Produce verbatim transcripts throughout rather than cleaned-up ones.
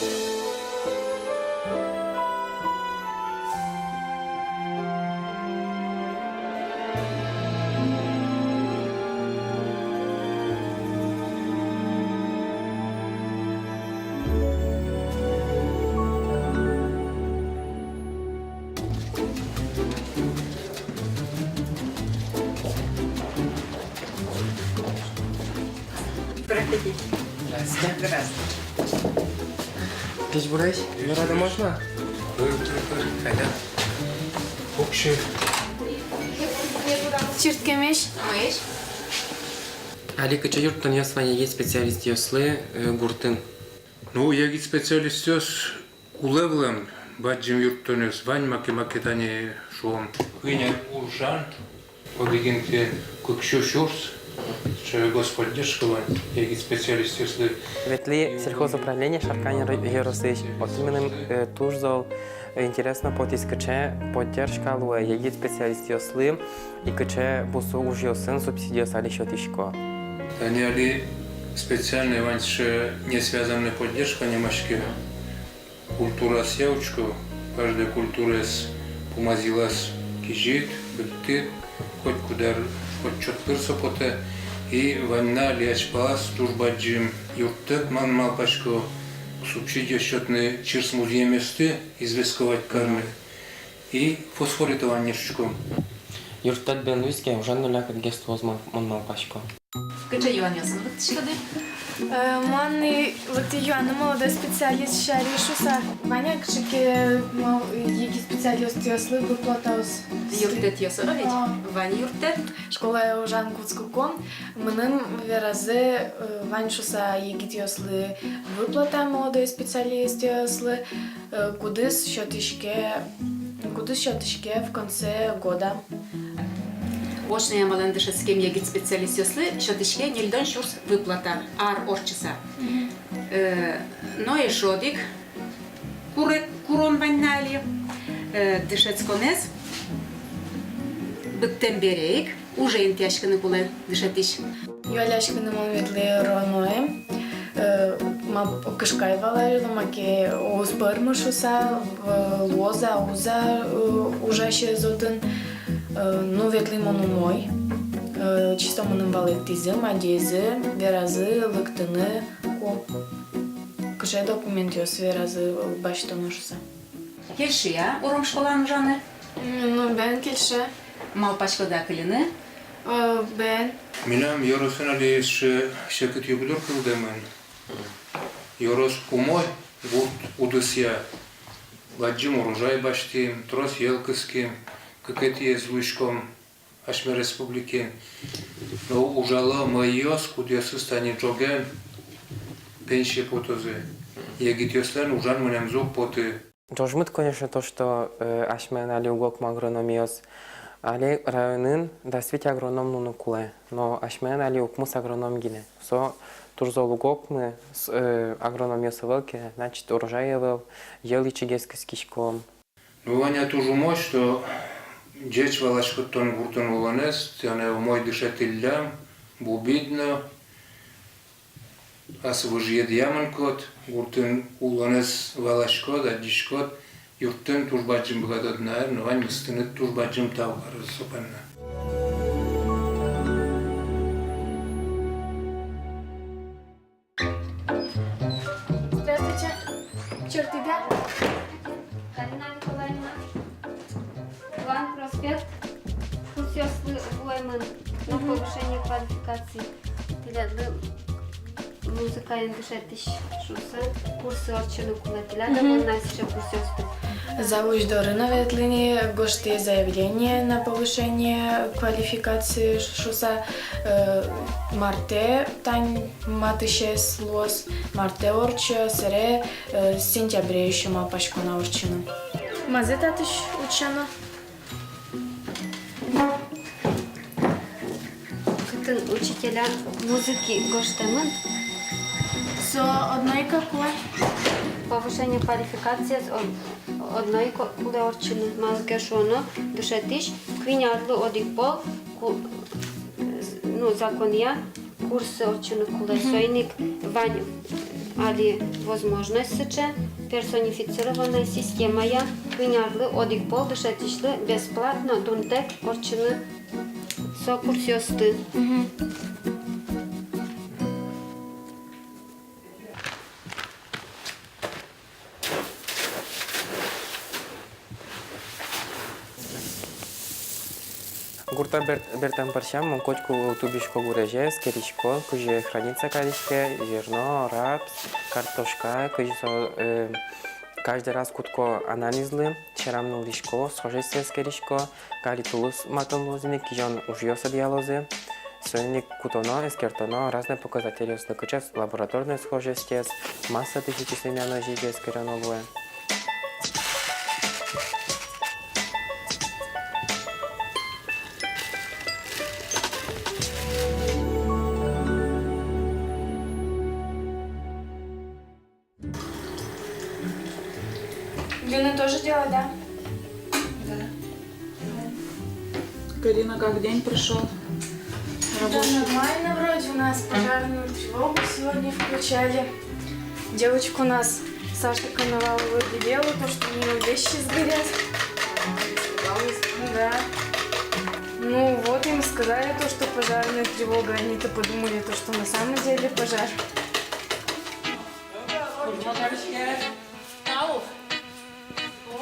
Проходите. Здравствуйте. Здравствуйте. Кызьы буресь? Юрады можно? Пыр, пыр, пыр. Кайда? Уксё. Чырткемесь. Мыйысь? Али кыӵе юрттонъёс вань егит специалистъёслы, э, гуртын? Ну, егит специалистъёс кулэ вылэм, бадӟым юрттонъёс вань, маке-маке тани шуом. Куинь ар ужан, одӥг интыын кык сю сюрс, сыӵе господдержка вань егит специалистъёслы. Ветлӥ сельхозуправление Шаркан ёро-, ёросысь. Отын мыным, э, туж зол, э, интересно потӥз, кыӵе поддержка луэ егит специалистъёслы и кыӵе бусы ужъёсын субсидиос али сётӥсько. Тани али специальной вань сыӵе несвязанной поддержка, нимаське. Культураосъя учко, каждой культураез пумаз йылаз кизид, быдтӥд, котькуд ар, коть чотыр со потэ. И вань на али азьпалаз туж бадӟым юрттэт, мон малпасько, субсидиос сётыны чырс музъемъёсты известковать карыны. И фосфоритование шуиськом. Юрттэт бен луиз ке, ужан но лякытгес луоз, мон, мон малпасько. Кыӵе юанъёсын лыктӥськоды? Э, мон и вот юаны молодой специалист сярысь шуса. Вань-а кыӵе ке, мол, егит специалистъёслы выплатаос? Юрттэтъёс, о, ведь? А. Вань юрттэт. Школае ужан кутскыкум, мыным веразы, э, вань шуса егитъёслы выплата молодой специалистъёслы, э, кудӥз сётӥське, кудӥз сётӥське в конце года. Очной амалэн дышетскем егит специалистъёслы сётӥське ньыльдон сюрс выплата ар ортчыса. Мгм. Э, но эшшо одӥг куре-, курон вань на али, э, дышетсконэз быдтэм бере ик уже интыяськыны кулэ дышетӥсь. Юалляськыны мон ветлӥ РОНО-е, э, ма, кышкай валай но, маке уз пӧрмы шуса, э, луоз-а, уз-а, э, ужасез отын. Э, ну, ветлӥ мон умой. Э, чисто мыным валэктӥзы, мадизы, веразы лыктыны, ку-, кыӵе документъёс веразы, э, басьтоно шуса. Кельше-а Уром школаын ужаны? М, ну, бен, кельше. Малпаськод-а кыльыны? Э, бен. Милям ёросын али сыӵе секыт югдур кылдэмын. Ёрос умой, гурт удысъя. Бадӟым урожай басьтӥм, трос йӧл кыским, кыкетӥез луиськом асьме республикаын. Но ужало мӧйыос, кудъёсыз тани ӝоген пенсие потозы. Егитъёслэн ужан мынэмзы уг поты. Ӝожмыт, конечно, то, что, э, асьмелэн али уг окмы агрономъёс. Али районын дас вить агроном луыны кулэ, но асьмелэн али укмыс агроном гинэ. Со туж зол уг окмы, с-, э, агрономъёс ӧвӧл ке, значит, урожай ӧвӧл, йӧл ичигес кыскиськом. Ну, Ваня, туж умой, что ӟеч валаськод тон гуртын улонэз, тонэ умой дышетӥллям, бубид но. Ас выжыедъя мынӥськод, гуртын улонэз валаськод, адӟиськод, юрттыны туж бадӟым быгатод на, но ваньмыз тыныд туж бадӟым тау кароз со понна. Здравствуйте. Чертида? Галина Николаевна. Иван проспект, курсъёслы вуэмын на повышение квалификации. Тӥлядлы музыкаен дышетӥсь шуса курсы ортчыны кулэ. Тӥляд-а вань на сыӵе курсъёсты? Завуч доры но ветлӥ ни, гожтӥ заявление на повышение квалификации шуса, э, мартэ тань матысез луоз, мартэ ортчо, сэре, э, сентябре ещё малпасько на ортчыны. Мазэ татысь утчано? Кытын учителя музыки гожтэмын. Со одно ик кулэ. Повышение квалификациез од-, одно ик кулэ ортчыны. Малы ке шуоно, дышетӥсь куинь арлы одӥг пол ку-, ну, законъя курсы ортчыны кулэ. Мгм. Соин ик вань Али возможность сыӵе: персонифицированной системая куинь арлы одӥг пол дышетӥсьлы бесплатно дунтэк ортчыны со курсъёсты. Мгм. Гуртэ бер-, бертэм пырсям мон котьку тубисько гурезез, эскерисько, кызьы храниться кариське зерно, рапс, картошка, кызьы со, э, каждый раз кутӥсько анализлы, сьӧрам нуллӥсько, схожестьсэ эскерисько, али тулыс матын луоз ини, кизён ужъёс ӧдъялозы. Соин ик кутоно, эскертоно разной показательёслы, кыӵе лабораторной схожестез, масса тысячи семян озьы ик эскероно луэ. Дюна тоже делает, да? Да. Карина, как день прошёл? Да, рабочий. Нормально вроде, у нас пожарную тревогу сегодня включали. Девочка у нас, Саша Коновалова, ревела, то, что у неё вещи сгорят. Да. Ну вот, им сказали то, что пожарная тревога, они-то подумали то, что на самом деле пожар. Тау.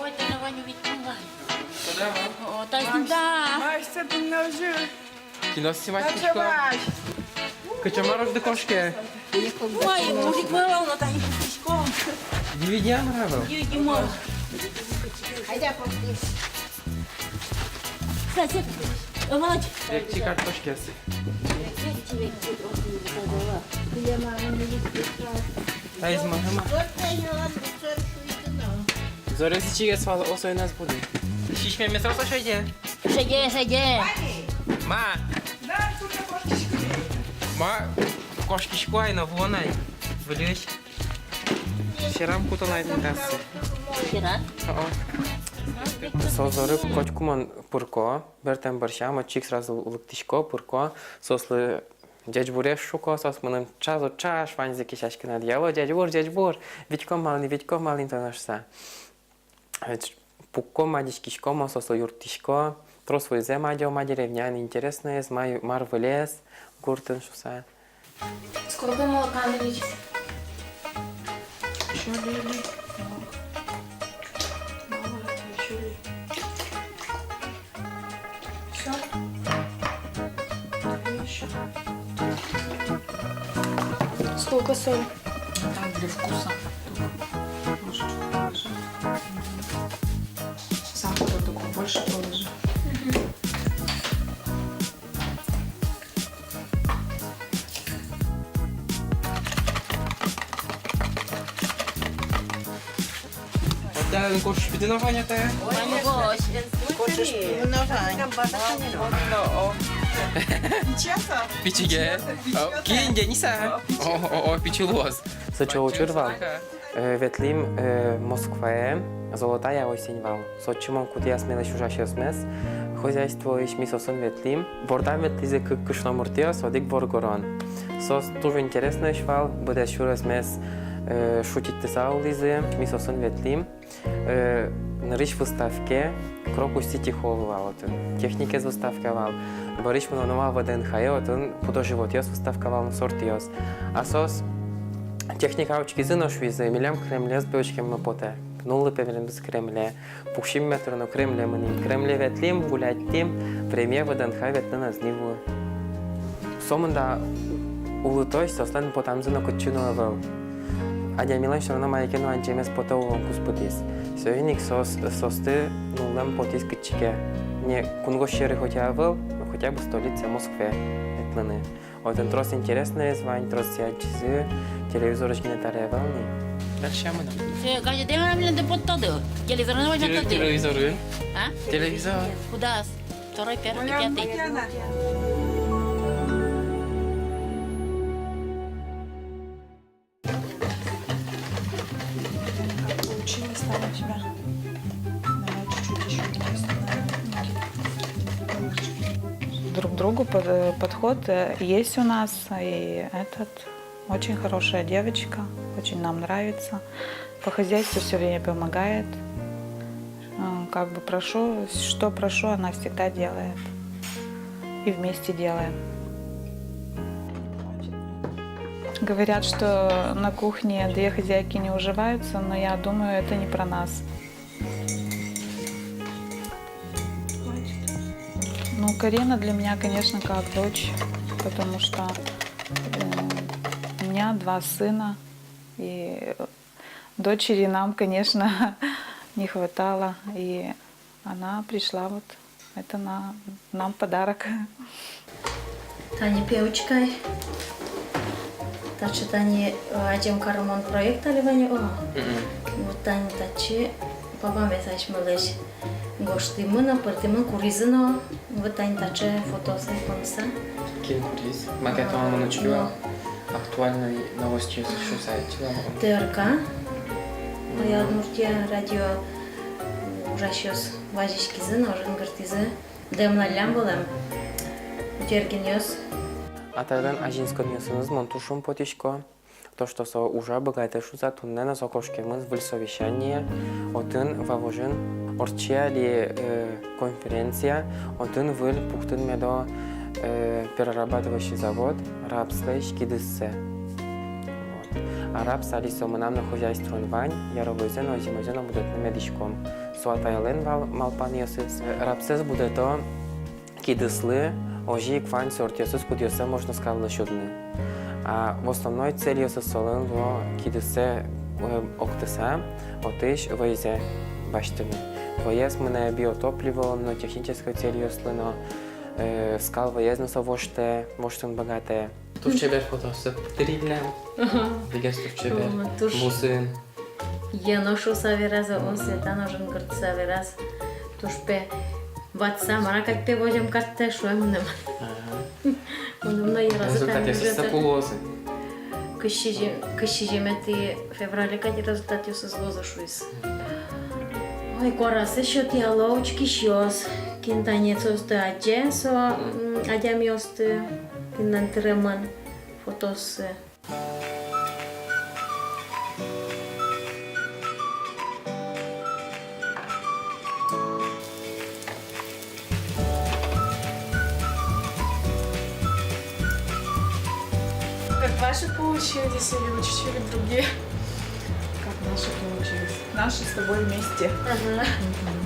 Ой, тынад вань вить кунлай. О, тау, да. Мастер, ты меня уже. Кино снимать. Кыӵе мар озьы кошке? Ой, мужик вылал, но тани кутӥсько. Ди ведь я мар вал. Ди ведь я мар. Айда, пошли. Сосед, э, Володь. Векчи картошкаез. Таиз ма, ма. Зоре сыӵегес вал, осо ӧй на будэ. Сисьмемес рос-а шеде? Шеде, шеде. Ма. Ма. Кошкисько ай но, вуон ай. Выльысь. Сьӧрам кутон ай тынад ассэ. Сьӧрам? О-о. Со зоре котьку мон пырко, бертэм бӧрсям, отчы ик сразу лыктӥсько, пырко, соослы ӟечбуресь шуко, соос мыным ӵаз-ӵаш ваньзэ кесяськыны ӧдъяло: ӟечбур, ӟечбур, витьком али, витьком али тонэ шуса. Ведь пукком, адӟиськиськом, соослы юрттӥсько, трос выльзэ мадё, ма деревняын интересноез, ма ю-, мар вылез гуртын шуса. Сколько молока налить? Ещё лей, лей. Мало, мало, это ещё лей. Всё. Ещё. Сколько соль? Так, для вкуса. Только ложечку положи. Сахара только больше положи. Мгм. Отдален курс пидын, Ваня, тае? Ваня, курс пидын, Ваня. Пичиге. О, кинь дениса. О, о, о, пичи луоз. Сыӵе учыр вал. Э, ветлӥм, э, Москвае, «Золотая осень» вал. Со отчы мон кутӥ асьмелэсь ужасьёсмес, хозяйствоысь, ми соосын ветлӥм. Бордам ветлӥзы кык кышномуртъёс, одӥг воргорон. Соос туж интересноесь вал, быдэс сюресмес, э, шутитьтыса улӥзы, ми соосын ветлӥм. Э, нырысь выставке «Крокус Сити Холл» вал отын. Техникаез выставка вал. Бӧрысь мыноно вал ВДНХ-е, отын пудо-животъёс выставка вал но сортъёс. А соос техника учкизы но шуизы: милям Кремлез пе учкеммы потэ. Нуллы пе милемыз Кремле. Пуксим метро но Кремле мынӥм. Кремле ветлӥм, гуляйтӥм, премьер ВДНХ-е ветлыны ӧз ни вуы. Сомында улытозь соослэн потэмзы но кытчы но ӧвӧл. Адямилэн всё равно мае ке но адӟемез потэ улон куспытӥз. Соин ик соос, соосты нуллэм потӥз кытчы ке. Не кунгож сьӧры хотя ӧвӧл, но хотя бы столицае, Москвае ветлыны. Отын трос интересноез вань, трос адӟизы, телевизорысь гинэ таре ӧвӧл ни. Дальше мыном. Э, газетэ милемлы поттоды. Телевизорын возьматоды. Телевизорын. А? Телевизор. Кудаз? Второй, первый, пятый. Как получилось там у тебя? Давай чуть-чуть ещё вниз. Друг к другу под-, подход, э, есть у нас, и этот, очень хорошая девочка. Очень нам нравится. По хозяйству всё время помогает. Э, как бы прошу, что прошу, она всегда делает. И вместе делаем. Говорят, что на кухне две хозяйки не уживаются, но я думаю, это не про нас. Ну, Карина для меня, конечно, как дочь, потому что, э, у меня два сына, и дочери нам, конечно, не хватало, и она пришла вот, это на, нам подарок. Тани, пе, учкы ай. Таӵе тани, э, адӟем карымон проект али вань, о. Мгм. Вот тани татчы бабамес асьмелэсь гожтӥмы но, пыртӥмы, куризы но. Вот тани таӵе фотосы поныса. Кин куриз? Макет, а, мон учкы вал. Актуальной новостьёс шуса ай тӥ вал. Т Р К. Мгм. «Моя Удмуртия» радио ужасьёс вазиськизы но, жингыртӥзы. Дэмлаллям вылэм утергинъёс. Атайлэн азинсконъёсыныз мон туж шумпотӥсько. То, что со ужа, быгатэ шуса, туннэ но со кошкемын выль совещание, отын Вавожын ортче али, э, конференция, отын выль пуктын медо, э, перерабатывающий завод, рапслэсь кидыссэ. Вот. А рапс али со мынам но хозяйствоын вань, яровойзэ но, озимойзэ но будэтыны медӥськом. Со атайлэн вал малпанъёсыз. Рапсэз будэто кидыслы, озьы ик вань сортъёсыз, кудъёссэ можно скаллы сюдыны. А в основной цельёсыз солэн луо кидыссэ, э, октыса, отысь вӧйзэ басьтыны. Вӧез мынэ биотопливолы но, технической цельёслы но, э, скал вӧез но со воштэ, воштыны быгатэ. Туж чебер фотоссы тыриллям. Ага. Бигес туж чебер. О, туж. Бусын. Йӧно шуса вераз, о, Светлана жингыртыса вераз. Туж, пе, ватса, мар-а кадь, пе, возем картэ, шуэ мыным. Ага. Мыным но йӧразы. Результатъёсыз кулозы. Кызь сизьым-, кызь сизьыметӥ феврале кадь результатъёсыз луозы, шуиз. Ой, куаразы сётъяло учкисьёс. Кин тани соосты адӟе, со, м, адямиосты, кинлэн тыремын фотоссы. Как ваши получились или вы чуть-чуть другие? Как наши получились? Наши с тобой вместе. Ага. Мгм.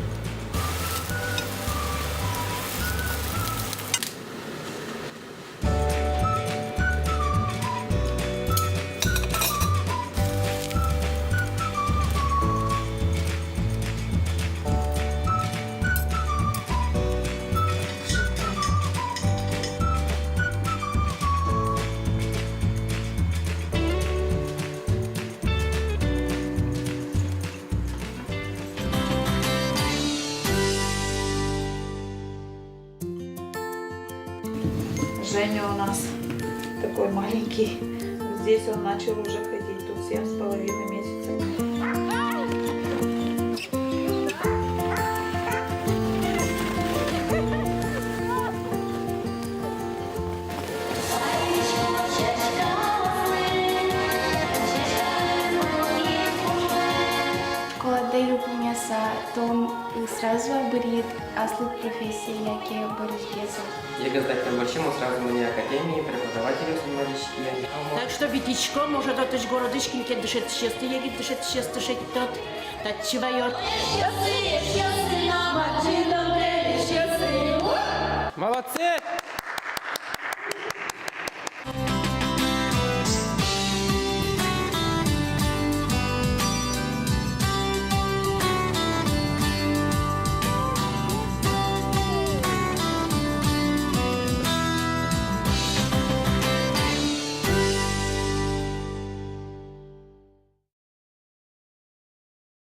Женя у нас такой маленький. Здесь он начал уже ходить, тут семь с половиной месяцев. Школадэ люкаськыса, тон сразу-а бырйид аслыд профессие яке бӧрысьгес-а? ЕГЭ сдать карем вылэм но сразу мынӥ академие, преподавательёсын вазиськи. Так что витисько, может, отысь городысь кин ке дышетӥсьёсты, егит дышетӥсьёсты шедьтод, татчы ваёд. Молодцы!